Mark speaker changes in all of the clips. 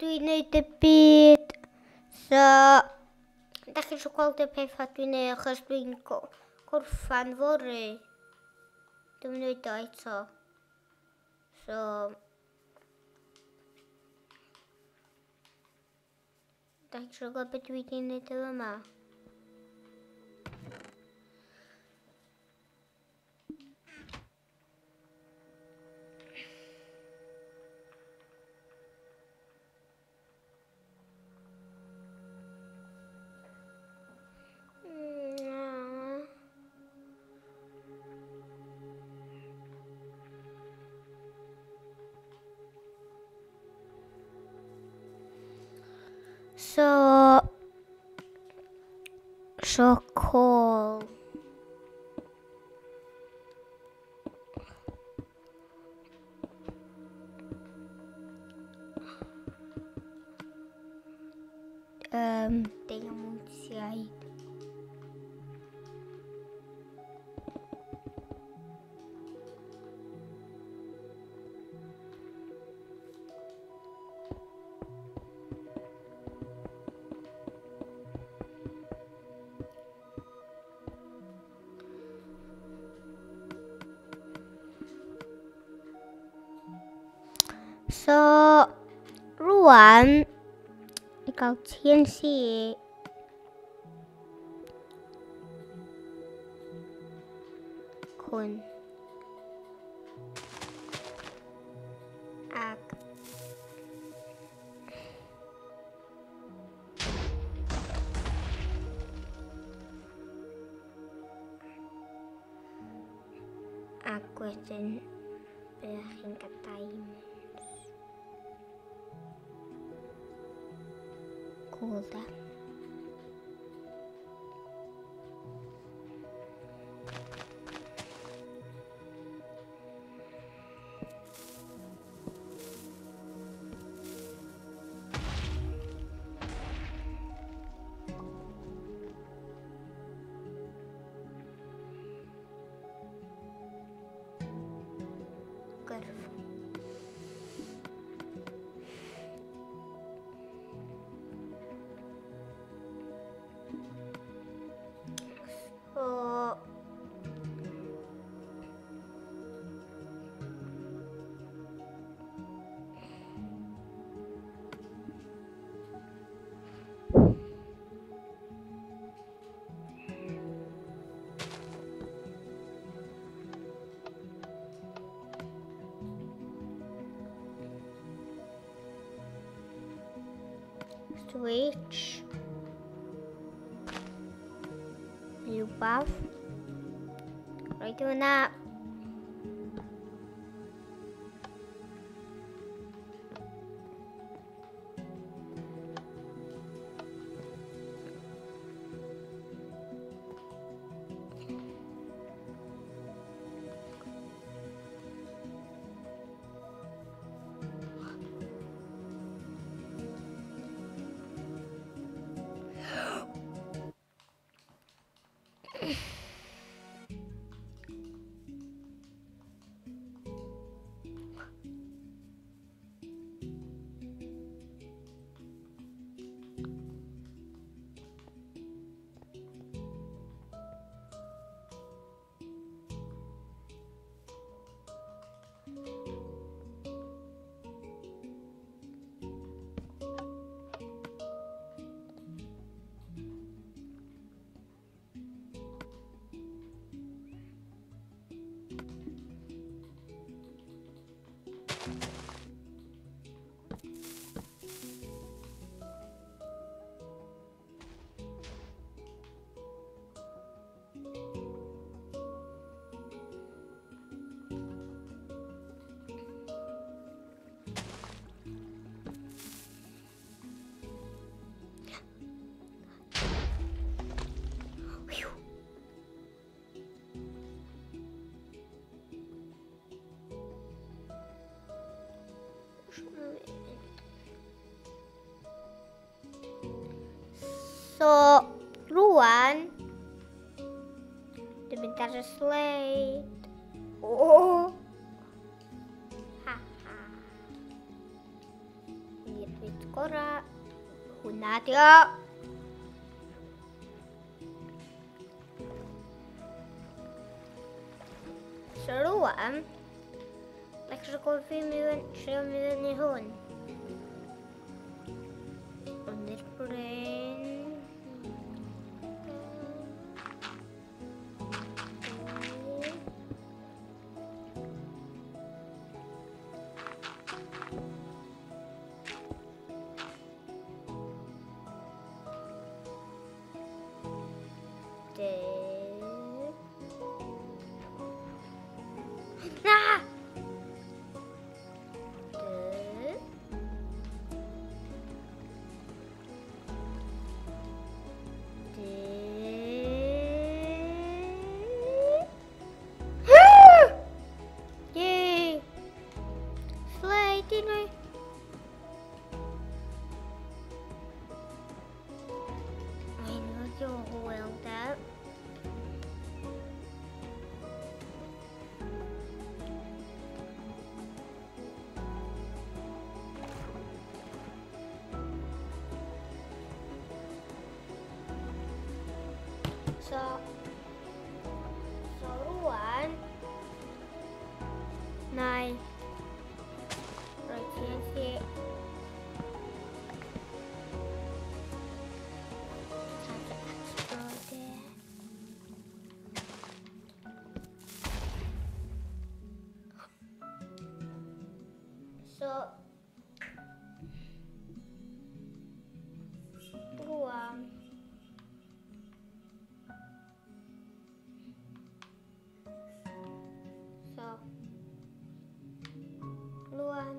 Speaker 1: Dwi'n neud y byd. So, da chi eisiau gweld y pethau dwi'n neud achos dwi'n gorffan fory. Dwi'n neud o eto. So, da chi eisiau gweld beth dwi wedi neud efo yma? So cool. Diamontiaid. So, rwan, i gael TNC cwn. Ac Ac wedyn byddwch chi'n cael diamonds. Cool da. Gyrff. So, Switch. Rhywbeth. Roed hwnna. So, rwan, dwi'n mynd ar y sleid. O! Ha ha. Bit gora. Hwna di o. So rwan, da chi eisiau gwybod fi trio mynd i hwn? Ond i'r bryn. Na! D. D. Yay! Slide, didn't I? I know you're well that. So rwan, na i roi TNT. Time to explode it. So, rwan, rwan.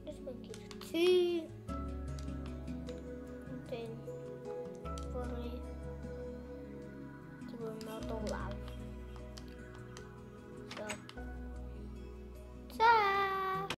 Speaker 1: Just make it 2. And then 4. Diwrnod olaf.